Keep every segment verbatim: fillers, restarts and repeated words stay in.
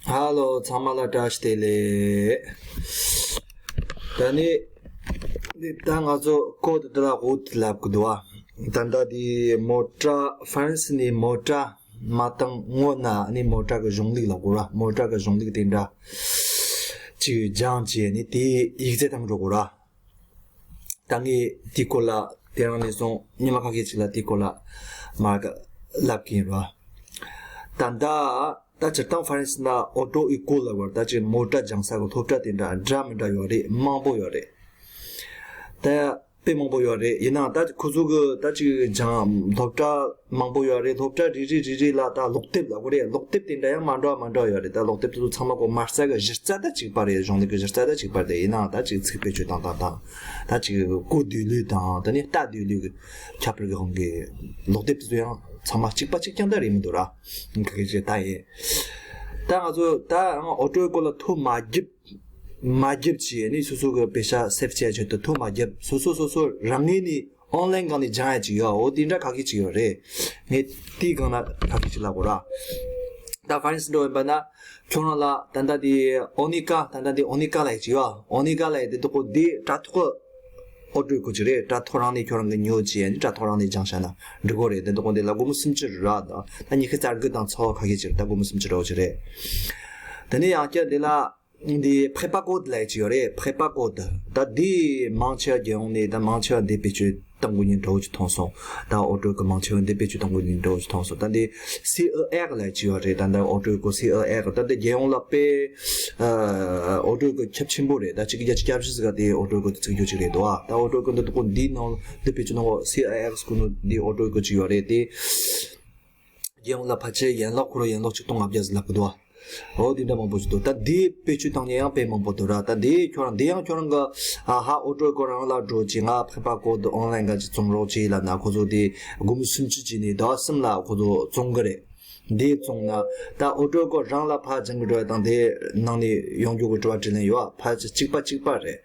ཧ་ལོ། ཚང་མ་ལ་བཀྲ་ཤིས་བདེ་ལེགས། ད་ནི་འདི་ད་ང་ཚོ་ཀོ་ཌི་འདི་ལ་འོ་དེ་ལབ་གི་འདུག་ཨ། ད་ལྟ་འདི་མོ་ཊ་ཧྥ་རན་སི་ནས་མོ་ཊ་མ་བཏང་སྔོན་ན་ནི་མོ་ཊ་གི་གཞུང་ལུགས་ལབ་དགོས་ར། མོ་ཊ་གི་གཞུང་ལུགས་དེ་འདྲ་ཅིག་སྦྱངས་བྱས་ནི་དེ་ཡིག་ཚད་བཏང་འགྲོ་དགོས་ར། ད་ངས་དེའི་སྐོར་ལ་དེ་རིང་ནས་བཟུང་ཉི་མ་ཁ་ཤས་ཅིག་ལ་དེའི་སྐོར་ལ་མར་ལབ་གི་ཡིན་ར། ད་ད་ད་སྤྱིར་བཏང་ཧྥ་རན་སི་ན་ཨོ་ཊོ་ཨི་ཀོལ་ལབ་པར་ད་ཅིག་མོ་ཊ་སྦྱང་ས་གི་སློབ་གྲྭ་དེ་འདྲ་འདྲ་མི་འདྲ་ཡོད་རེད། མང་པོ་ཡོད་རེད། ད་དཔེ་མང་པོ་ཡོད་རེད། ཡིན་ནའང་ད་ཁོ་ཚོ་གི་ད་ཅིག་སྦྱང་སློབ་གྲྭ་མང་པོ་ཡོད་རེད། སློབ་གྲྭ་རེ་རེ་རེ་རེ་ལ་ད་ཀློག་དེབ་ལབ་དགོས་རེད། ཀློག་དེབ་དེ་འདྲ་ཡང་མ་འདྲ་བ་མ་འདྲ་བ་ཡོད་རེད། ད་ཀློག་དེབ་དེ་ཚོ་ཚང་མ་ཁོ་མ་རྩ་གི་གཞི་རྩ་ད་གཅིག་པ་རེད། གཞུང་ལུགས་གི་གཞི་རྩ་ད་གཅིག་པ་རེད། ཡིན་ནའང་ད་ཅིག་ཚིག་བེད་སྤྱོད་བཏང་སྟངས་དང་། ད་ཅིག་གོ་བདེ་ལོས་དང་ད་ནི་ལྟ་བདེ་ལོས་གི་ཁྱད་པར་གི་དབང་གིས་ཀློག་དེབ་དེ་ཚོ་ཡང་ཚང་མ་གཅིག་པ་གཅིག་རྐྱང་ད་རེད་མི་འདུག་ར། ག་གི་ཅིག་ད་ཡིན། ད་ང་ཚོ་ད་ཨོ་ཊོ་ཨི་ཀོལ་ལ་ཐོ་མ་བརྒྱབ། མ་བརྒྱབ་ཅིག་ནི་སོ་སོ་གི་པེ་ས་སེབ་བྱས་ཆེད་དུ་ཐོ་མ་བརྒྱབ། སོ་སོ་སོ་སོ་རང་ངོས་ནས་ཨོན་ལན་སྒང་ནས་སྦྱང་ཡ་ཅིག་ཡོད། འོ་དེ་འདྲ་ཁ་ཤས་ཅིག་ཡོད་རེད། ངས་དེའི་སྒང་ན་ཁ་ཤས་ཅིག་ལབ་དགོས་ར། ད་ཧྥ་རན་སི་འགྲོ་ཡིན་པ་ན་ཁྱོད་རང་ལ་ད་ལྟ་དེ་ཨོ་ནི་ཀ་ད་ལྟ་དེ་ཨོ་ནི་ཀ་ལབ་ཡ་ཅིག་ཡོད། ཨོ་ནི་ཀ་ལབ་ཡ་དེ་དུ་གོ་དེ་དྲ་ཐོག་ཨོ་ཊོ་ཨི་ཀོལ་ཅིག་རེད། དྲ་ཐོག་རང་ནས་ཁྱོད་རང་གི་ཉོ་ཅིག་ཡ་ནི་དྲ་ཐོག་རང་ནས་སྦྱང་བྱས་ན་འགྲིག་གོ་རེད། དེ་དུ་གོ་དེ་ལ་སྒོར་མོ་སུམ་ཅུ་རེད་ར། ད་ད་ཉི་ཤུ་རྩ་དགུ་དང་ཚོ་ཁ་ཤས་ཅིག་རེད། ད་སྒོར་མོ་སུམ་ཅུ་རེད། འོ་ཅིག་རེད། དེ་ནས་ཡང་བསྐྱར་དེ་ལ། འདི་ཕེ་པ་ཀོ་ཌི་ལབ་ཅིག་ཡོད་རེད། ཕེ་པ་ཀོ་ཌི། ད་འདི་མང་ཆེ་བ་རྒྱལ་ཡོངས་ནས་ད་མང་ཆེ་བ་འདི་བེད་སྤྱོད་གཏོང་དགོས་ཉིན་འདྲ་བོ་ཅིག་མཐོང་སོང་། ད་ཨོ་ཊོ་ཨི་ཀོལ་མང་ཆེ་བ་འདི་བེད་སྤྱོད་གཏོང་དགོས་ཉིན་འདྲ་བོ་ཅིག་མཐོང་སོང་། ད་འདི་སི་ཨི་ཨེག་ལབ་ཅིག་ཡོད་རེད། ད་ད་ཨོ་ཊོ་ཨི་ཀོལ་སི་ཨི་ཨེག། ད་འདི་རྒྱལ་ཡོངས་ལ་དཔེ་ཨོ་ཊོ་ཨི་ཀོལ་ཁྱབ་ཆེན་པོ་རེད། ད་གཅིག་བརྒྱ་བརྒྱད་ཅུ་གྱ་བཞི་ཟིག་ག་དེ་ཨོ་ཊོ་ཨི་ཀོལ་དེ་ཚིག་རྒྱུ་རེད་འདུག་ཨ། ད་ཨོ་ཊོ་ཨི་ཀོལ་འདི་དག་འདི་ནང་འདི་བེད་སྤྱོད་གནང་གོ་སི་ཨི་ཨེག་ཟེར་གོ་ནོ་འདི་ཨོ་ཊོ་ཨི་ཀོལ་ཅིག་ཡོད་རེད་དེ། རྒྱལ་ཡོངས་ལ་ཕལ་ཆེར་ཡན་ལག་ཁོ་རང་ཡན་ལག་ཆིག་སྟོང་ལྔ་བརྒྱ་ཟིག་ལབ་གི་འདུག་ཨ། འོ་དེ་འདྲ་མང་པོ་ཞིག་འདུག་ད་དེ་བེད་སྤྱོད་བཏང་མཁན་ཡང་དཔེ་མང་པོ་འདུག་ར། ད་དེ་ཁྱོད་རང་དེ་ཡང་ཁྱོད་རང་གི་ཨ་ཧ་ཨོ་ཊོ་ཨི་ཀོལ་རང་ལ་འགྲོ་ཅིག་ང་ཕེ་པ་ཀོ་ཌི་ཨོན་ལན་ག་ཅིག་བཙོང་རོགས་ཅིག་ལབ་ན་ཁོ་ཚོ་དེ་སྒོར་མོ་སུམ་ཅུ་བྱས་ནས་ཟླ་བ་གསུམ་ལ་ཁོ་ཚོ་བཙོང་གི་རེད། དེ་བཙོང་ན་ད་ཨོ་ཊོ་ཨི་ཀོལ་རང་ལ་ཕར་སྦྱང་གི་འགྲོ་ཡ་དང་དེ་ནང་ནས་ཡོང་རྒྱུ་གི་དྲི་བ་དྲིས་ལན་ཡོད་ཨ། ཕལ་ཆེར་གཅིག་པ་གཅིག་པ་རེད།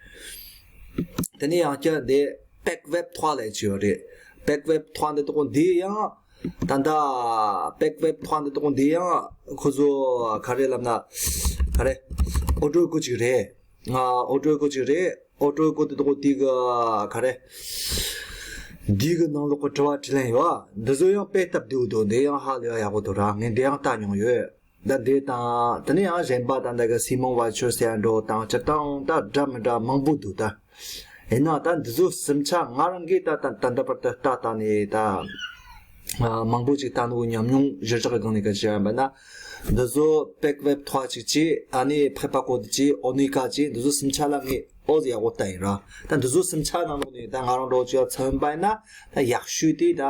དེ་ནས་ཡང་བསྐྱར་དེ་པེག་ཝེབ་ཐོག་ལབ་ཅིག་ཡོད་རེད། པེག་ཝེབ་ཐོག་འདི་དག་འདི་ཡང་ད་ལྟ་པེག་ཝེབ་ཐོག་འདི་དག་འདི་ཡང་ཁོ་ཚོ་ག་རེ་ལབ་ན་ག་རེ་ཨོ་ཊོ་ཨི་ཀོལ་ཅིག་རེད། ང་ཨོ་ཊོ་ཨི་ཀོལ་ཅིག་རེད། ཨོ་ཊོ་ཨི་ཀོལ་འདི་དག་འདི་གི་ག་རེ་འདི་གི་ནང་ལོགས་གི་དྲི་བ་དྲིས་ལན་ཡོད་ཨ། འདི་ཚོ་ཡང་དཔེ་སྟབས་བདེ་བོ་འདུག་འདི་ཡང་ཧ་ལས་ཡག་པོ་འདུག་ར། ངས་འདི་ཡང་ལྟ་མྱོང་ཡོད། ད་འདི་དང་དེ་ནས་ཡང་གཞན་པ་ད་འདི་གི་སི་མོན་ཝ་ཆོར་ཟེར་ཡ་འགྲོ་དང་སྤྱིར་བཏང་ད་འདྲ་མི་འདྲ་མང་པོ་འདུག་ད་ཡིན་ན་ད་འདི་ཚོ་སུམ་ཆ་ང་རང་གིས་ད་ད་ད་ལྟ་བར་དུ་ལྟ་ལྟ་ནས་ད་མང་པོ་ཅིག་ལྟ་ནོ་ཉམས་མྱོང་གཞིར་བཞག་གི་སྒང་ནས་ག་ཅི་ཡིན་པ་ན། འདི་ཚོ་པེག་ཝེབ་ཐོག་ཅིག་ཅིག་ཨ་ནི་ཕེ་པ་ཀོ་ཌི་ཅིག་ཨོ་ནི་ཀ་ཅིག་འདི་ཚོ་སུམ་ཆ་ལ་ངས་ཨོ་ཟེར་ཡག་པོ་ལྟ་ཡིན་ར། ད་འདི་ཚོ་སུམ་ཆ་ནང་ལོགས་ནས་ད་ང་རང་འགྲོ་ཅིག་ཡ་ཚོད་ཡིན་པ་ཡིན་ན་ད་ཡག་ཤོས་དེ་ད་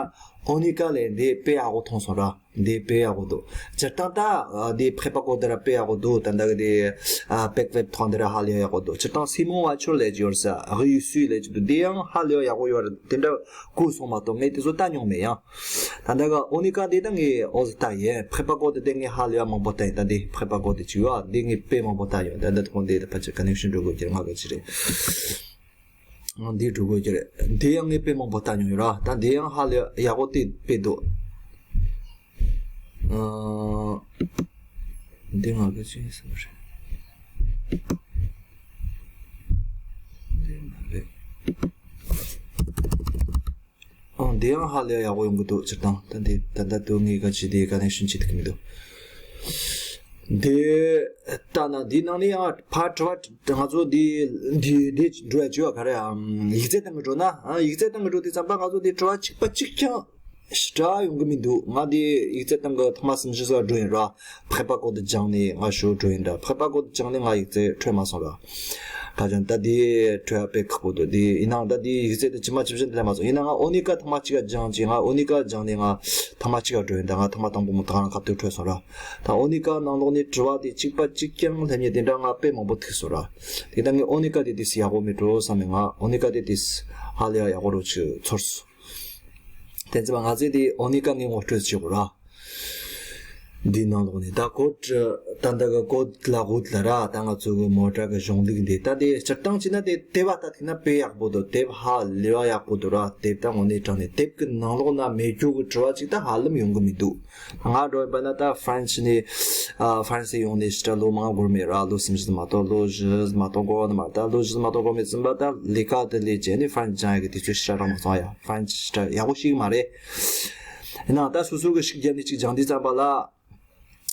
ཨོ་ནི་ཀ་ལས་འདི་དཔེ་ཡག་པོ་མཐོང་སོང་ར། འདི་དཔེ་ཡག་པོ་འདུག་སྤྱིར་བཏང་ད་འདི་ཕེ་པ་ཀོ་ཌི་ར་དཔེ་ཡག་པོ་འདུག་ད་འདི་གི་འདི་པེག་ཝེབ་ཐོག་འདི་ར་ཧ་ལས་ཡག་པོ་འདུག་སྤྱིར་བཏང་སི་མོན་ཝ་ཆོར་ལས་ཅི་ཡོད་ས་ཧི་ཡུ་སུའི་ལས་ཅི་འདུག་འདི་ཡང་ཧ་ལས་ཡག་པོ་ཡོད་ར། དེ་འདྲ་གོ་སོང་མ་གཏོགས་ངས་དེ་ཚོ་ལྟ་མྱོང་མེད་ཡང་། ད་འདི་ག་ཨོ་ནི་ཀ་འདི་ད་ངས་ཨོ་ཟེར་ལྟ་ཡིན། ཕེ་པ་ཀོ་ཌི་དེ་ངས་ཧ་ལས་ཡག་མང་པོ་ལྟ་ཡིན། ད་འདི་ཕེ་པ་ཀོ་ཌི་ཅིག་ཡོད་ཨ། འདི་ངས་དཔེ་མང་པོ་ལྟ་ཡོད། ད་འདི་ཐོག་འདི་ད་ཕལ་ཆེར་ཀ་ནེག་ཤན་འགྲོ་དགོས་ཀྱི་རེད། ང་ག་ཅི་རེད། འདི་འགྲོ་དགོས་ཀྱི་རེད། འདི་ཡང་ངས་དཔེ་མང་པོ་ལྟ་མྱོང་ཡོད་ར། ད་འདི་ཡང་ཧ་ལས་ཡག་པོ་དེ་དཔེ་འདུག་ཨ། འདི་ང་གི་ཅི་ཡིན་ཟེར་བ་རེད། འདི་ང་རེད། ཨང་། འདི་ཡང་ཧ་ལས་ཡག་པོ་ཡོང་གི་འདུག་སྤྱིར་བཏང་ད་འདི་ད་ལྟ་དུ་ངས་ག་ཅི་དེ་ཀ་ནེག་ཤན་བྱེད་ཐུབ་ཀྱི་མི་འདུག་འདི་ལྟ་ན་འདི་ནང་ནས་ཡང་ཕར་དྲི་བ་ང་ཚོ་འདི་འདི་འདི་འགྲོ་ཡ་བྱེད་པ་ག་རེ་ཨམ་ཡིག་ཚད་བཏང་གི་འགྲོ་ན་ཨ་ཡིག་ཚད་བཏང་གི་འགྲོ་དུས་ཙམ་པ་ང་ཚོ་འདི་དྲི་བ་གཅིག་པ་གཅིག་རྐྱང་ཞེ་དྲག་ཡོང་གི་མི་འདུག་ང་འདི་ཡིག་ཚད་བཏང་གི་ཐོག་མ་སུམ་ཅུ་ཙམ་འགྲོ་ཡིན་ར། ཕེ་པ་ཀོ་ཌི་སྦྱངས་ནས་ང་ཞོ་འགྲོ་ཡིན་འདྲ། ཕེ་པ་ཀོ་ཌི་སྦྱངས་ནས་ང་ཡིག་ཚད་འཕྲོད་མ་སོང་ར། ཁ་ཅང་ད་དེ་འཕྲོད་ཡ་དཔེ་ཁག་པོ་འདུག་དེ་ཡིན་ནའང་ད་དེ་ཡིག་ཚད་དེ་ཇི་མ་ཇི་བཞིན་དེ་ལས་མ་སོང་། ཡིན་ན་ང་ཨོ་ནི་ཀ་ཐེངས་མ་གཅིག་ག་སྦྱངས་ཀྱི། ང་ཨོ་ནི་ཀ་སྦྱངས་ནས་ང་ཐེངས་མ་གཅིག་ག་འགྲོ་ཡིན་ད། ང་ཐེངས་མ་དང་པོ་མོ་ད་ག་རང་ཁ་ཐུག་འཕྲོད་སོང་ར། ད་ཨོ་ནི་ཀ་ནང་ལོགས་ནས་དྲི་བ་དེ་གཅིག་པ་གཅིག་རྐྱང་སླེབས་མཁན་དེ་འདྲ་ང་དཔེ་མང་པོ་ཐུག་སོང་ར། དེ་ད་ངས་ཨོ་ནི་ཀ་དེ་དེ་སི་ཡག་པོ་མེད་འགྲོ་བསམ་ནས་ང་ཨོ་ནི་ཀ་དེ་དེ་སི་ཧ་ལས་ཡ་ཡག་པོ་རོ་ཆུ་ཚོར་སོང་། དེ་ཚེ་བ་ང་ཚོས་དེ་ཨོ་ནི་ཀ་ངས་ངོ་སྤྲོད་བྱེད་དགོས་ར། འདིའི་ནང་ལོགས་ནས་ད་ཀོ་ཌི་ད་ལྟ་གི་ཀོ་ཌི་ལ་ཧུད་ལ་ར། ད་ང་ཚོ་གི་མོ་ཊ་གི་གཞུང་ལུགས་འདི་ད་དེ་སྤྱིར་བཏང་བྱས་ན་དེ་དེབ་ལྟ་ཐུབ་ན་དཔེ་ཡག་པོ་འདུག་དེབ་ཧ་ལས་པ་ཡག་པོ་འདུག་ར། དེབ་ད་དངོས་གནས་དྲང་གནས་དེབ་ཀྱི་ནང་ལོགས་ན་མེད་རྒྱུ་གི་དྲི་བ་ཅིག་ད་ཧ་ལམ་ཡོང་གི་མི་འདུག་ང་འདྲ་བོ་ཡིན་པ་ན་ད་ཧྥ་རན་སི་ནས་ཨ་ཧྥ་རན་སི་ཡོང་ནས་ཞེ་དྲག་ལོ་མང་འགོར་མེད་ར། ལོ་གསུམ་བཞི་མ་གཏོགས། ལོ་བཞི་མ་གཏོགས་འགོར་བ་ནི་མ་རེད། ད་ལོ་བཞི་མ་གཏོགས་འགོར་མེད་ཙམ་པ་ད་ལས་ཀ་དེ་ལས་བྱས་ནས་ཧྥ་རན་སི་སྦྱང་ཡག་གི་དུས་ཚོད་ཞེ་དྲག་རག་མ་སོང་ཡ། ཧྥ་རན་སི་ཞེ་དྲག་ཡག་པོ་ཤེས་གི་མ་རེད། ཡིན་ནའང་ད་སོ་སོ་གི་ཤུགས་བརྒྱབ་ནས་ཅིག་སྦྱང་དུས་ཙམ་པ་ལ།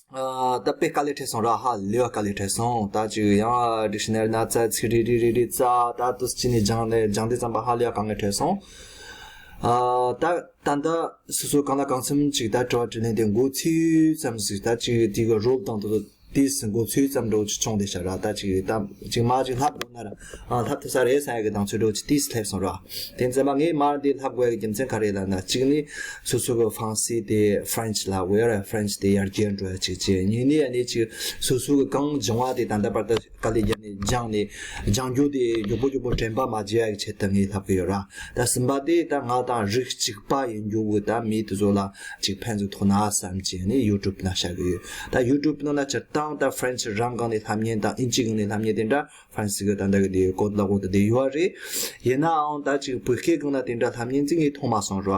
ཨ་ད་དཔེ་དཀའ་ལས་འཕྲད་སོང་ར། ཧ་ལས་པ་དཀའ་ལས་འཕྲད་སོང་། ད་ཅིག་ཡང་ཌིག་ཤ་ན་རི་ན་ཚ་ཚིག་རེ་རེ་རེ་རེ་ཙ་ད་དུས་ཅི་ནས་སྦྱང་ནས་སྦྱང་དུས་ཙམ་པ་ཧ་ལས་པ་དཀའ་ངལ་འཕྲད་སོང་། ཨ་ད་ད་ད་སོ་སོ་གང་ལ་གང་འཚམ་ཅིག་ད་དྲི་བ་དྲིས་ལན་དེ་མགོ་ཚོས་ཙམ་ཞིག་ད་ཅིག་དེ་གི་རོབ་དང་དུ་དུས་སུ་མགོ་ཚོས་ཙམ་འགྲོ་ཅིག་བྱུང་བསྡད་ཤག་ར། ད་ཅིག་ད་ཅིག་མ་ཅིག་ལྷབ་དགོས་ན་ར། ཨ་ལྷབ་ཐུབ་ས་རེད་བསམ་ཡག་གི་དང་ཚོད་འགྲོ་ཅིག་དུས་སུ་སླེབས་སོང་ར། དེ་ཙམ་པ་ངས་མར་འདི་ལྷབ་དགོས་ཡག་གི་རྒྱུ་མཚན་ག་རེ་ལབ་ན། གཅིག་ནི་སོ་སོ་གི་ཧྥ་རན་སི་དེ་ཧྥ་རན་སི་ལབ་དགོས་ཡ་ར། ཧྥ་རན་སི་དེ་ཡར་རྒྱས་འགྲོ་ཡ་གཅིག་བྱས། གཉིས་ནི་ཨ་ནི་ཅིག་སོ་སོ་གི་གང་སྦྱང་བ་དེ་ད་ལྟ་བར་དུ་དཀའ་ལས་བརྒྱབ་ནས་སྦྱངས་ནས་སྦྱང་རྒྱུ་དེ་མགྱོགས་པོ་མགྱོགས་པོ་དྲན་པ་མ་བརྗེད་ཡ་གི་ཆེད་དུ་ངས་ལྷབ་གི་ཡོད་ར། ད་གསུམ་པ་དེ་ད་ང་དང་རིགས་གཅིག་པ་ཡིན་རྒྱུ་གི་ད་མི་དེ་ཚོ་ལ་ཅིག་ཕན་ཐོགས་ན་བསམ་བྱས་ནས་ཡུ་ཊུབ་ནང་བཞག་གི་ཡོད། ད་ཡུ་ཊུབ་ནང་ན་སྤྱིར་བཏང་ད་ཧྥ་རན་སི་རང་སྒང་ནས་ལྷབ་མཁན་དང་ཨིན་ཇི་སྒང་ནས་ལྷབ་མཁན་དེ་འདྲ་ཧྥ་རན་སི་གི་ད་ལྟ་གི་དེ་ཀོ་ཌི་ལ་ཧུད་དེ་ཡོད་རེད། ཡིན་ནའང་ད་ཅིག་བོད་སྐད་སྒང་ན་དེ་འདྲ་ལྷབ་མཁན་ཅིག་ངས་མཐོང་མ་སོང་ར།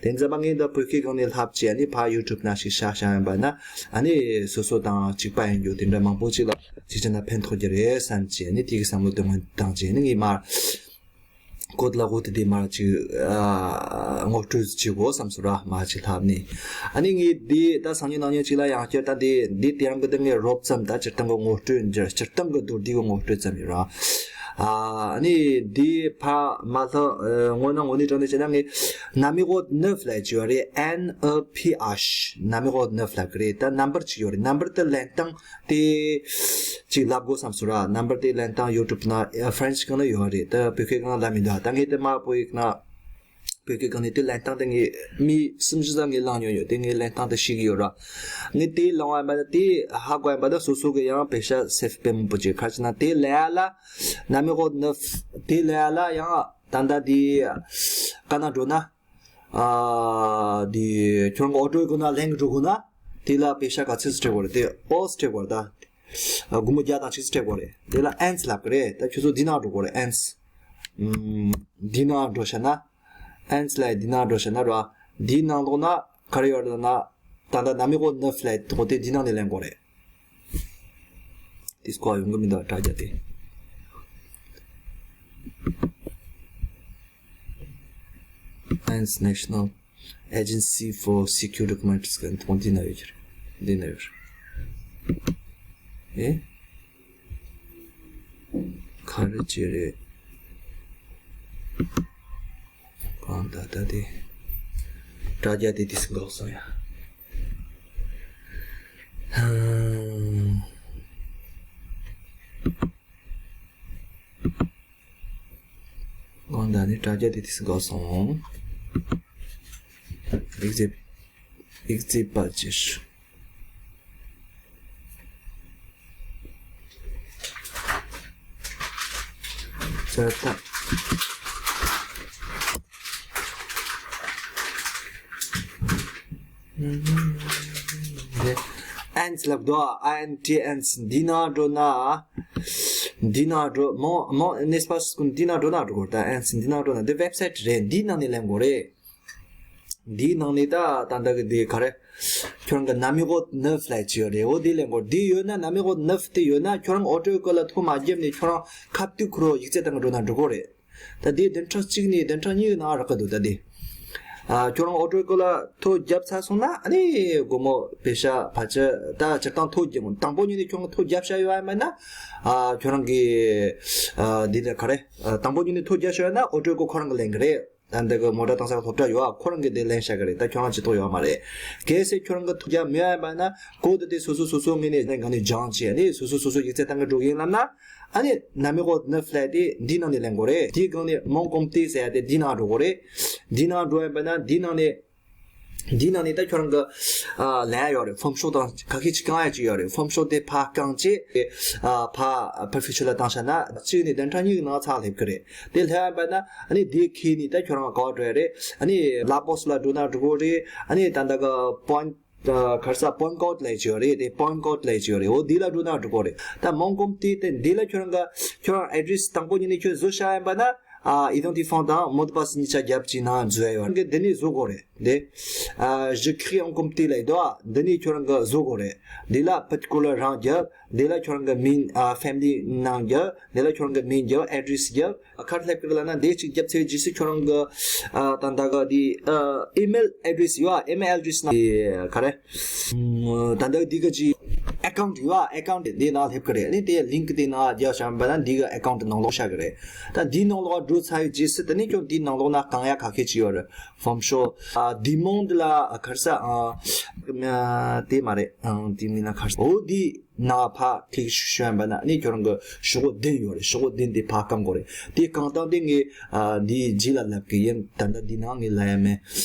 དེ་ཙམ་པ་ངས་ད་བོད་སྐད་སྒང་ནས་ལྷབ་བྱས་ནས་ཕར་ཡུ་ཊུབ་ནང་ཞིག་བཞག་བཞག་ཡིན་པ་ན། ཨ་ནི་སོ་སོ་དང་གཅིག་པ་ཡིན་རྒྱུ་དེ་འདྲ་མང་པོ་ཅིག་ལ་ཅིག་བྱས་ན་ཕན་ཐོགས་ཀྱི་རེད་བསམ་བྱས་ནས་དེ་གི་བསམ་བློ་དེ་སྔོན་བཏང་བྱས་ནས་ངས་མར་ཀོ་ཌི་ལ་ཧུད་དེ་མར་ཅིག་ཨ་ངོ་སྤྲོད་བྱེད་དགོས་བསམ་སོང་ར། མར་ཅིག་ལྷབ་ནས་ཨ་ནི་ངས་འདི་ད་སང་ཉིན་གནངས་ཉིན་ཅིག་ལ་ཡང་བསྐྱར་ད་འདི་འདི་དེ་རང་གི་འདི་ངས་རོབ་ཙམ་ད་སྤྱིར་བཏང་གི་ངོ་སྤྲོད་འཇལ། སྤྱིར་བཏང་གི་མདོར་བསྡུས་གི་ངོ་སྤྲོད་ཙམ་ཡིན་ར། ཨ་ནི་འདི་ཕ་མ་ལྷ་ཨ་དངོས་གནས་དངོས་གནས་དྲང་གནས་བྱས་ན་ངས་ནམ་ཡོད་ནི་ལབ་ཀྱི་ཡོད་རེད། ཨེན་ཨི་པི་ཨེཆ། ནམ་ཡོད་ནི་ལབ་གི་རེད། ད་ནམ་བར་ཅིག་ཡོད་རེད། ནམ་བར་དེ་ལེན་སྟངས་དེ་ཅིག་ལབ་དགོས་བསམ་སོང་ར། ནམ་བར་དེ་ལེན་སྟངས་ཡུ་ཊུབ་ན་ཨ་ཧྥ་རན་སི་སྒང་ན་ཡོད་རེད། ད་བོད་སྐད་སྒང་ལ་མི་འདུག་ད་ངས་དེ་མ་བོད་ཡིག་ན་བོད་སྐད་སྒང་ནས་དེ་ལེན་སྟངས་དེ་ངས་མི་གསུམ་བཞི་ཙམ་ངས་བླངས་མྱོང་ཡོད། དེ་ངས་ལེན་སྟངས་དེ་ཤེས་ཀྱི་ཡོད་ར། ངས་དེ་བླངས་པ་ཡིན་པ་ན་དེ་ཧ་གོ་ཡིན་པ་ན་སོ་སོ་གི་ཡང་པེ་ཤ་སེབ་དཔེ་མང་པོ་བྱེད། ག་རེ་ཟེར་ན་དེ་ལེན་ཡ་ལ་ནམ་ཡོད་ནི་དེ་ལེན་ཡ་ལ་ཡང་ད་ལྟ་དེ་ག་ན་འགྲོ་ན། ཨ་དེ་ཁྱོད་རང་གི་ཨོ་ཊོ་གི་ན་ལེན་གི་འགྲོ་དགོས་ན་དེ་ལ་པེ་ཤ་ག་ཚོད་སྤྲད་དགོས་རེད། དེ་ཨོ་སྤྲད་དགོས་རེད། ད་སྒོར་མོ་བརྒྱ་དང་གཅིག་སྤྲད་དགོས་རེད། དེ་ལ་ཨེན་སི་ལབ་གི་རེད། ད་ཁྱོད་ཚོ་འདི་ནང་འགྲོ་དགོས་རེད། ཨེན་སི། ཨམ། འདི་ནང་འགྲོ་བྱས་ན། ཨེན་སི་ལབ་འདི་ནང་འགྲོ་བྱས་ན་ར། འདིའི་ནང་ལོགས་ན་ག་རེ་ཡོད་རེད་ལབ་ན། ད་ལྟ་ནམ་ཡོད་ནི་ལབ་འོ་དེ་འདི་ནང་ནས་ལེན་དགོས་རེད། དེ་སྐོར་ཡོང་གི་མི་འདུག་དྲ་རྒྱ་དེ། ཨེན་སི་National Agency for Secure Documents གི་འདི་ན་ཡོད་ཀྱི་རེད། འདི་ན་ཡོད་རེད། ཨེ། ག་རེ་བྱས་རེད། གང་ད་ད་དེ། དྲ་རྒྱ་དེ་དུས་སུ་འགག་སོང་ཡ། ཧམ། གང་ད་ནི་དྲ་རྒྱ་དེ་དུས་སུ་འགག་སོང་། ཨེག་ཛིཊ། ཨེག་ཛིཊ་པར་ཅིག་ཙ་ད། ཨེན་སི་ལབ་དོ། ཨ་ཨེན་ཊི་ཨེན་སི། འདི་ནང་འགྲོ་ན། འདི་ནང་འགྲོ། མོ་མོ་ནེས་པ་སི་ཀུན་འདི་ནང་འགྲོ་ན་འགྲོ་དགོས། ད་ཨེན་སི་འདི་ནང་འགྲོ་ན་འདི་ཝེབ་སའིཊ་རེད། འདི་ནང་ནས་ལེན་དགོས་རེད། འདིའི་ནང་ནས་ད་ད་ལྟ་གི་འདི་ག་རེ། ཁྱོད་རང་གི་ནམ་ཡོད་ནི་ལབ་ཅིག་ཡོད་རེད། འོ་འདི་ལེན་དགོས། འདི་ཡོད་ན་ནམ་ཡོད་ནི་དེ་ཡོད་ན་ཁྱོད་རང་ཨོ་ཊོ་ཀོ་ལ་ཐོ་མ་བརྒྱབ་ནས་ཁྱོད་རང་ཁ་ཐུག་ཁོ་རང་ཡིག་ཚད་བཏང་གི་འགྲོ་ན་འགྲོ་གི་རེད། ད་འདི་བདུན་ཕྲག་གཅིག་ནས་བདུན་ཕྲག་གཉིས་ནང་རག་གི་འདུག་ད་འདི། ཨ་ཁྱོད་རང་ཨོ་ཊོ་ཀོ་ལ་ཐོ་བརྒྱབ་ཚར་སོང་ན་ཨ་ནི་སྒོར་མོ་པེ་ཤ་ཕལ་ཆེར་ད་སྤྱིར་བཏང་ཐོ་བརྒྱབ། དང་པོ་ཉིད་ནས་ཁྱོད་རང་ཐོ་བརྒྱབ་བཞག་ཡོད་ཨ་མེད་ན། ཨ་ཁྱོད་རང་གི་ཨ་འདི་ལ་ག་རེ། ཨ་དང་པོ་ཉིད་ནས་ཐོ་བརྒྱབ་བཞག་ཡོད་ན་ཨོ་ཊོ་ཀོ་ཁོ་རང་གི་ལེན་གི་རེད། ད་འདི་གི་མོ་ཊ་བཏང་ས་གི་སློབ་གྲྭ་ཡོད་ཨ། ཁོ་རང་གི་དེ་ལེན་བཞག་གི་རེད། ད་ཁྱོད་རང་ཅི་ཐོག་ཡོད་མ་རེད། གལ་སྲིད་ཁྱོད་རང་གི་ཐོ་རྒྱབ་མེད་ཨ་མ་ན་ཀོ་ཌི་དེ་སོ་སོ་སོ་སོ་ངོས་ནས་ནས་སྒང་ནས་སྦྱངས་བྱས་ནས་སོ་སོ་སོ་སོ་ཡིག་ཚད་བཏང་གི་འགྲོ་གི་ཡིན་ལབ་ན། ཨ་ནི་ནམ་ཡོད་ནི་ལབ་དེ་འདི་ནང་ནས་ལེན་དགོས་རེད། དེའི་སྒང་ནས་མོན་གྷོ་མི་ཏི་ཟེར་ཡ་དེ་འདི་ནང་འགྲོ་དགོས་རེད། འདི་ནང་འགྲོ་ཡིན་པ་ན་འདི་ནང་ནས། འདི་ནང་ནས་ད་ཁྱོད་རང་གི་ཨ་ལེན་ཡ་ཡོད་རེད། ཕོམ་ཤོག་དང་ཁ་ཤས་ཅིག་བཀང་ཡ་ཅིག་ཡོད་རེད། ཕོམ་ཤོག་དེ་ཕར་བཀང་བྱས་ཨ་ཕར་པར་ཕེ་ཆར་ལ་བཏང་བཞག་ན་གཅིག་ནས་བདུན་ཕྲག་གཉིས་ཀྱི་ནང་ཚར་སླེབས་ཀྱི་རེད། དེ་སླེབས་པ་ན་ཨ་ནི་དེ་ཁྱེར་ནས་ད་ཁྱོད་རང་ག་པར་འགྲོ་ཡ་རེད། ཨ་ནི་ལ་པོ་སི་ལ་འགྲོ་ན་འགྲོ་གི་རེད། ཨ་ནི་ད་ལྟ་གི་པོན་ ད་ག་རེ་ཟེར། point code ལབ་ཀྱི་ཡོད་རེད། དེ་point code ལབ་ཀྱི་ཡོད་རེད། འོ་འདི་ལ་འགྲོ་ན་འགྲོ་གི་རེད། ད་མོན་གྷོ་མ་ཏི་དེ་འདི་ལ་ཁྱོད་རང་གི་ཁྱོད་རང་address དང་པོ་ཉིད་ནས་ཁྱོད་བཟོ་བྱ་ཡིན་པ་ན། ཨ། identifiant དང་mot de passe གཉིས་ཆ་རྒྱབ་ཀྱི་ན་བཟོ་ཡ་ཡོད་རེད། འདི་ནས་བཟོ་དགོས་རེད། འདི། ཨ། je crée un compte ལབ་འདུག་ཨ། འདི་ནས་ཁྱོད་རང་གི་བཟོ་དགོས་རེད། འདི་ལ་particular རང་རྒྱབ། འདི་ལ་ཁྱོད་རང་གི་མིང་། ཨ། family ནང་རྒྱབ། འདི་ལ་ཁྱོད་རང་གི་མིང་རྒྱབ། address རྒྱབ། ཨ། ག་རེ་སླེབས་ཀྱི་རེད་ལབ་ན། འདི་གཅིག་རྒྱབ་ཚར་བའི་རྗེས་སུ་ཁྱོད་རང་གི། ཨ། ད་ལྟ་གི་འདི། ཨ། email address ཡོད་ཨ། email address ནང་ག་རེ། ད་ལྟ་འདི་གི་ཅིག་account ཡོད་ཨ། account འདི་ནང་སླེབས་ཀྱི་རེད། ཨ་ནི་དེ་link དེ་ནང་རྒྱབ་བཞག་པ་ན་འདི་གི་account ནང་ལོགས་བཞག་གི་རེད། ད་འདི་ནང་ལོགས་འགྲོ་ཚར་བའི་རྗེས་སུ་དེ་ནས་ཁྱོད་འདི་ནང་ལོགས་ན་གང་ཡ་ག་གེ་ཅིག་ཡོད་རེད། form show ཨ། demande ལ་ག་རེ་ཟེར། ཨ། དེ་མ་རེད། ཨ། དེ་མིན་ན་ག་རེ་ཟེར། འོ་འདི་ནང་ཕར་ཐིག་ཞུ་ཡིན་པ་ན་ནི་ཁྱོད་རང་གི་ཤོག་བུ་བདུན་ཡོད་རེད། ཤོག་བུ་བདུན་དེ་ཕར་བསྐང་དགོས་རེད། དེ་བསྐང་སྟངས་དེ་ངས། ཨ། འདིའི་རྗེས་ལ་ལབ་གི་ཡིན། ད་ལྟ་འདི་ནང་ངས་ལབ་ཡ་མེད།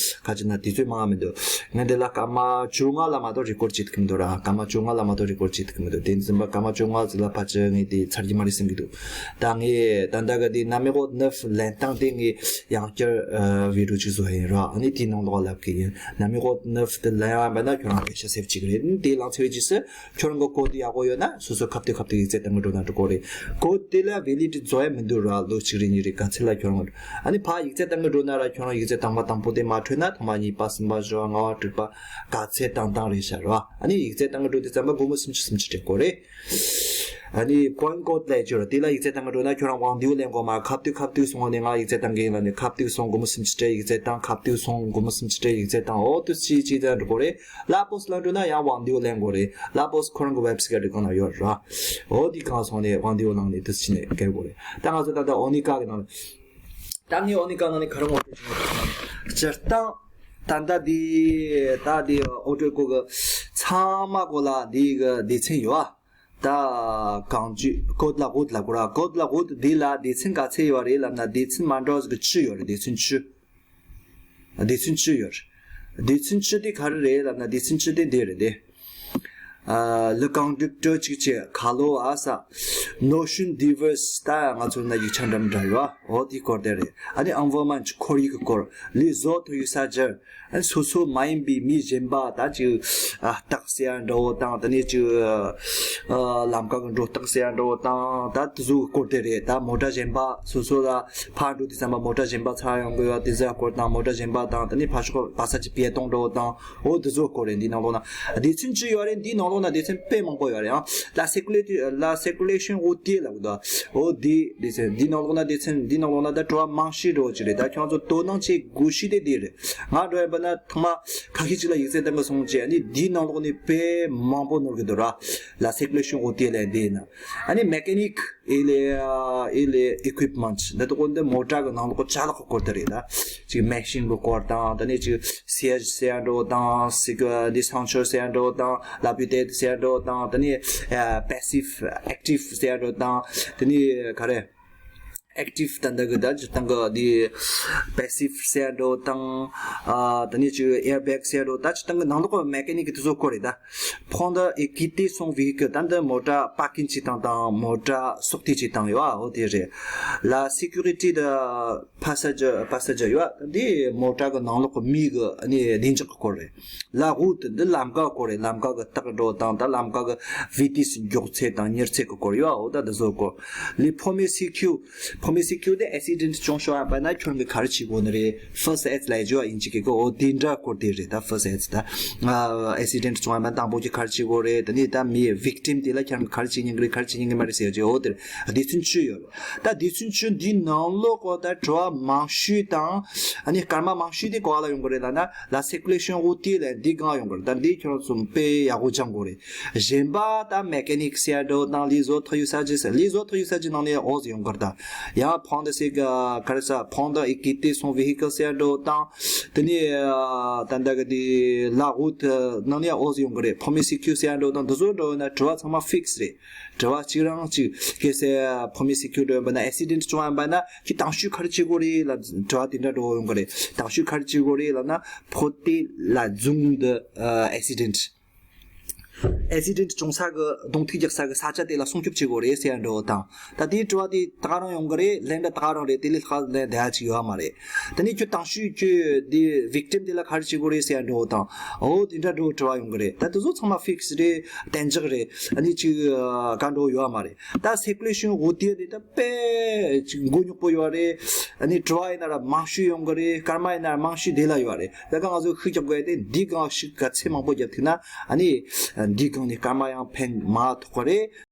ག་ཅི་ན་དུས་ཚོད་མང་བ་མི་འདུག་ངས་འདི་ལ་སྐར་མ་བཅོ་ལྔ་ལ་མ་གཏོགས་record བྱེད་ཐུབ་ཀྱི་མི་འདུག་ར། སྐར་མ་བཅོ་ལྔ་ལ་མ་གཏོགས་record བྱེད་ཐུབ་ཀྱི་མི་འདུག་དེ་ཡིན་ཙང་སྐར་མ་བཅོ་ལྔ་ཙམ་ལ་ཕལ་ཆེར་ངས་དེ་ཚར་གྱི་མ་རེད་བསམ་གྱི་འདུག་ད་ངས་ད་ལྟ་གི་དེ་numéro neuf ལེན་སྟངས་དེ་ངས་ཡང་བསྐྱར། ཨ། video ཅིག་བཟོ་ཡ་ཡིན་ར། ཨ་ནི་དེའི་ནང་ལོགས་ལབ་གི་ཡིན། numéro neuf དེ་ལེན་ཡ་མེད་ན་ཁྱོད་རང་ལས་ཤ་སེབ་ཅིག་རེད། དེ་ལངས་ཚར་བའི་རྗེས་སུ་ཁྱོད་རང་གི་code ཡག་པོ་ཡོད་ན་སོ་སོ་ཁ་ཐུག་ཁ་ཐུག་ཡིག་ཚད་བཏང་གི་འགྲོ་ན་འགྲོ་གི་རེད། code དེ་ལ་valid བཟོ་ཡ་མི་འདུག་ར། ལོ་གཅིག་རེ་གཉིས་རེ་ག་ཚད་ལ་ཁྱོད་རང་། ཨ་ནི་ཕར་ཡིག་ཚད་བཏང་གི་འགྲོ་ན་ར་ཁྱོད་རང་ཡིག་ཚད་དང་པ་དང་པོ་དེ་མ་འཕྲོད་ན་ཐོག་མ་གཉིས་པ་གསུམ་པ་བཞི་པ་ལྔ་པ་དྲུག་པ་ག་ཚད་བཏང་བཏང་རེད་ཤག་ར། ཨ་ནི་ཡིག་ཚད་བཏང་གི་འགྲོ་དུས་ཙམ་པ་སྒོར་མོ་སུམ་ཅུ་སུམ་ཅུ་སྤྲད་དགོས་རེད། ཨ་ནི་point code ལབ་ཀྱི་ཡོད་ར། དེ་ལ་ཡིག་ཚད་བཏང་གི་འགྲོ་ན་ཁྱོད་རང་rendez-vous ལེན་དགོས་མ། ཁ་ཐུག་ཁ་ཐུག་སོང་ནས་ང་ཡིག་ཚད་བཏང་གི་ཡིན་ལབ་ནས་ཁ་ཐུག་སོང་སྒོར་མོ་སུམ་ཅུ་སྤྲད་ཡིག་ཚད་བཏང་། ཁ་ཐུག་སོང་སྒོར་མོ་སུམ་ཅུ་སྤྲད་ཡིག་ཚད་བཏང་། འོ་དེ་ཅི་ཅི་ཙམ་འགྲོ་གི་རེད། La Poste ལ་འགྲོ་ན་ཡང་rendez-vous ལེན་དགོས་རེད། La Poste ཁོ་རང་གི་website ག་འདྲ་གང་ན་ཡོད་ར། འོ་དེ་གང་སོང་ནས་rendez-vous བླངས་ནས་དེ་ཅི་ནས་སྐད་དགོས་རེད། ད་ང་ཚོ་ད་ལྟ་Onika གི་ནང་ལ། ད་ངས་Onika ནང་ནས་ག་རེ་ངོ་སྤྲོད་བྱེད་ཀྱི་ཡོད་ཟེར་ན། སྤྱིར་བཏང་ད་ལྟ་འདི་ད་འདི་auto གོ་གི་ཚང་མ་གོ་ལ་འདི་གི་སྡེ་ཚན་ཡོད་ཨ། ད་གང་ཅི་code la route ལ་གོ་ར། code la route འདི་ལ་སྡེ་ཚན་ག་ཚད་ཡོད་རེད་ལབ་ན། སྡེ་ཚན་མ་འདྲ་བ་ཞིག་བཅུ་ཡོད་རེད། སྡེ་ཚན་བཅུ། སྡེ་ཚན་བཅུ་ཡོད་རེད། སྡེ་ཚན་བཅུ་དེ་ག་རེ་རེད་ལབ་ན། སྡེ་ཚན་བཅུ་དེ་འདི་རེད་དེ། ཨ། le conducteur གཅིག་བྱས། ཁ་ལོ་བ་ས། notions diverses ད་ང་ཚོ་ན་ཡིག་ཆ་འདྲ་མི་འདྲ་ཡོད་ཨ། འོ་དེའི་སྐོར་དེ་རེད། ཨ་ནི་environnement ཁོར་ཡུག་གི་སྐོར། les autres usagers ཨ་ནི་སོ་སོ་མ་ཡིན་པའི་མི་གཞན་པ་ད་ཅིག་ཨ། རྟགས་ཟེར་ཡ་འདྲ་བོ་དང་། དེ་ནས་ཅིག་ཨ། ལམ་ཁ་གི་འགྲོ་རྟགས་ཟེར་ཡ་འདྲ་བོ་དང་། ད་དེ་ཚོའི་སྐོར་དེ་རེད། ད་motor གཞན་པ་སོ་སོ་ལ་ཕར་འགྲོ་དུས་ཙམ་པ་motor གཞན་པ་ཚུར་ཡོང་གི་ཡོད་དེ་ཚོའི་སྐོར་དང་། motor གཞན་པ་དང་། དེ་ནས་ཕར་ཕྱོགས་པ་ས་ཅིག་བེ་ཏོང་འདྲ་བོ་དང་། འོ་དེ་ཚོའི་སྐོར་རེད། འདི་ནང་ལོགས་ན་སྡེ་ཚན་བཅུ་ཡོད་རེད། འདིའི་ནང་ལོགས་ན་སྡེ་ཚན་དཔེ་མང་པོ་ཡོད་རེད་ཨང་། la circulation la circulation routière ལབ་གི་འདུག་འོ་འདི་སྡེ་ཚན། འདིའི་ནང་ལོགས་ན་སྡེ་ཚན། འདིའི་ནང་ལོགས་ན་ད་དྲི་བ་མང་ཤོས་འདྲ་བོ་ཅིག་རེད། ད་ཁྱོད་ཚོ་དོ་སྣང་བྱེད་དགོས་ཤེས་དེ་འདི་རེད། ང་འདྲ་ཡིན་པ་ན་ཐོག་མ་ཁ་ཤས་ཅིག་ལ་ཡིག་ཚད་བཏང་གི་སོང་ཅེས། ཨ་ནི་འདིའི་ནང་ལོགས་ནས་དཔེ་མང་པོ་ནོར་གི་འདུག་ར། la circulation routière ལབ་འདི་ཡིན་ན། ཨ་ནི་mécanique et les et les équipements འདི་དག་འདི་མོ་ཊ་གི་ནང་ལོགས་ཅ་ལག་གི་སྐོར་དེ་རེད་ད། ཅིག་machine གི་སྐོར་དང་། དེ་ནས་ཅིག་siège ཟེར་ཡ་འདྲ་བོ་དང་། ཅིག་འདི་ceinture ཟེར་ཡ་འདྲ་བོ་དང་། la butette ཟེར་ཡ་འདྲ་བོ་དང་། དེ་ནས་passive active ཟེར་ཡ་འདྲ་བོ་དང་། དེ་ནས་ག་རེ། active ད་འདི་གི་ད་སྤྱིར་བཏང་གི་འདི་passive ཟེར་ཡ་འདྲ་བོ་དང་། ཨ། དེ་ནས་ཅིག་airbag ཟེར་ཡ་འདྲ་བོ། ད་སྤྱིར་བཏང་གི་ནང་ལོགས་ཀྱི་mécanique དེ་ཚོ་སྐོར་རེད་ད། prendre et quitter son véhicule ད་འདི་མོ་ཊ་parking བྱེད་སྟངས་དང་། མོ་ཊ་སོག་ཐིག་བྱེད་སྟངས་ཡོད་ཨ། འོ་དེ་རེད། la sécurité de passager passager ཡོད་ཨ། འདི་མོ་ཊ་གི་ནང་ལོགས་ཀྱི་མི་གི་ཨ་ནི་བདེ་འཇགས་ཀྱི་སྐོར་རེད། la route འདི་ལམ་ཀ་སྐོར་རེད། ལམ་ཀ་གི་རྟགས་འདྲ་བོ་དང་། ད་ལམ་ཀ་གི་vitesse མགྱོགས་ཚད་དང་མྱུར་ཚད་ཀྱི་སྐོར་ཡོད་ཨ། འོ་ད་འདི་ཚོ་སྐོར། les premiers secours premiers secours དེ་accident བྱུང་ཤོག་ཨ་པ་ན་ཁྱོད་ཀྱིས་ག་རེ་བྱེད་དགོས་ནི་རེད། first aid ལབ་ཀྱི་ཡོད་ཨ། དབྱིན་ཇི་སྐད་གི། འོ་དེ་འདྲ་སྐོར་དེ་རེད་ད། first aid ད་ཨ་accident བྱུང་ཨ་པ་ན་དང་པོ་གི་ག་རེ་བྱེད་དགོས་རེད། དེ་ནས་ད་མི་victim དེ་ལ་ཁྱོད་ཀྱིས་ག་རེ་བྱེད་ཉན་གི་རེད། ག་རེ་བྱེད་ཉན་གི་མ་རེད་ཟེར་ཡ་ཅིག་འོ་དེ་རེད། སྡེ་ཚན་བཅུ་ཡོད་རེད། ད་སྡེ་ཚན་བཅུ་འདིའི་ནང་ལོགས་གོ་ད་དྲི་བ་མང་ཤོས་དང་། ཨ་ནི་སྐར་མ་མང་ཤོས་དེ་ག་པ་ལ་ཡོང་གི་རེད་ལབ་ན། la circulation routière ལབ་འདི་སྒང་ཡོང་གི་རེད། ད་འདི་ཁྱོད་ཚོ་དཔེ་ཡག་པོ་སྦྱང་དགོས་རེད། གཞན་པ་ད་mécanique ཟེར་ཡ་འདྲ་བོ་དང་། les autres usagers les autres usagers ནང་ནས་འོ་ཟེར་ཡོང་གི་རེད། ད་ཡང་prendre ཟེར་ག་ག་རེ་ཟེར། prendre et quitter son véhicule ཟེར་ཡ་འདྲ་བོ་དང་། དེ་ནས་ད་ལྟ་གི་དེ་la route ནང་ནས་འོ་ཟེར་ཡོང་གི་རེད། premiers secours ཟེར་ཡ་འདྲ་བོ་དང་། འདི་ཚོ་འདྲ་བོ་ན་དྲི་བ་ཚང་མ་fixe རེད། དྲི་བ་གཅིག་རང་གཅིག་གལ་སྲིད་premiers secours འདྲ་བོ་ཡིན་པ་ན། accident བྱུང་བ་ཡིན་པ་ན་ཁྱེད་དང་ཤོས་ག་རེ་བྱེད་དགོས་རེད་ལབ་དྲི་བ་དེ་འདྲ་འདྲ་བོ་ཡོང་གི་རེད། དང་ཤོས་ག་རེ་བྱེད་དགོས་རེད་ལབ་ན། porter la zone de accident ཨེག་སི་ཌེན་ཊི་བྱུང་ས་གི་གདོང་ཐུག་རྒྱག་ས་གི་ས་ཆ་དེ་ལ་སྲུང་སྐྱོབ་བྱེད་དགོས་རེད་ཟེར་ཡ་འདྲ་བོ་དང་། ད་དེའི་དྲི་བ་དེ་ད་ག་རང་ཡོང་གི་རེད། ལན་འདྲ་ད་ག་རང་རེད། དེ་ལས་ལྷག་ལན་བསྡད་ཡ་ཅིག་ཡོད་མ་རེད། ད་ནི་ཁྱོད་དང་ཤོས་ཁྱོད་དེ་ཝིག་ཊིམ་དེ་ལ་ག་རེ་བྱེད་དགོས་རེད་ཟེར་ཡ་འདྲ་བོ་དང་། འོ་དེ་འདྲ་འདྲ་བོ་དྲི་བ་ཡོང་གི་རེད། ད་དེ་ཚོ་ཚང་མ་ཕིག་སི་རེད། གཏན་འཇགས་རེད། ཨ་ནི་ཅིག་ག་འདྲ་བོ་ཡོད་མ་རེད། ད་སི་ཀུ་ལེ་ཤན་འོ་དེ་དེ་ད་དཔེ་ཅིག་མགོ་རྙོག་པོ་ཡོད་རེད། ཨ་ནི་དྲི་བ་ཡིན་ན་ར་མང་ཤོས་ཡོང་གི་རེད། སྐར་མ་ཡིན་ན་ར་མང་ཤོས་དེ་ལ་ཡོད་རེད། ད་ག་ང་ཚོ་ཤུགས་རྒྱག་དགོས་ཡ་དེ་འདི་གང་ཞིག་ག་ཚད་མང་པོ་རྒྱབ་ཐུབ་ན། ཨ་ནི་འདི་གང་ནས་སྐར་མ་ཡང་ཕན་མ་ཐོགས་གི་རེད།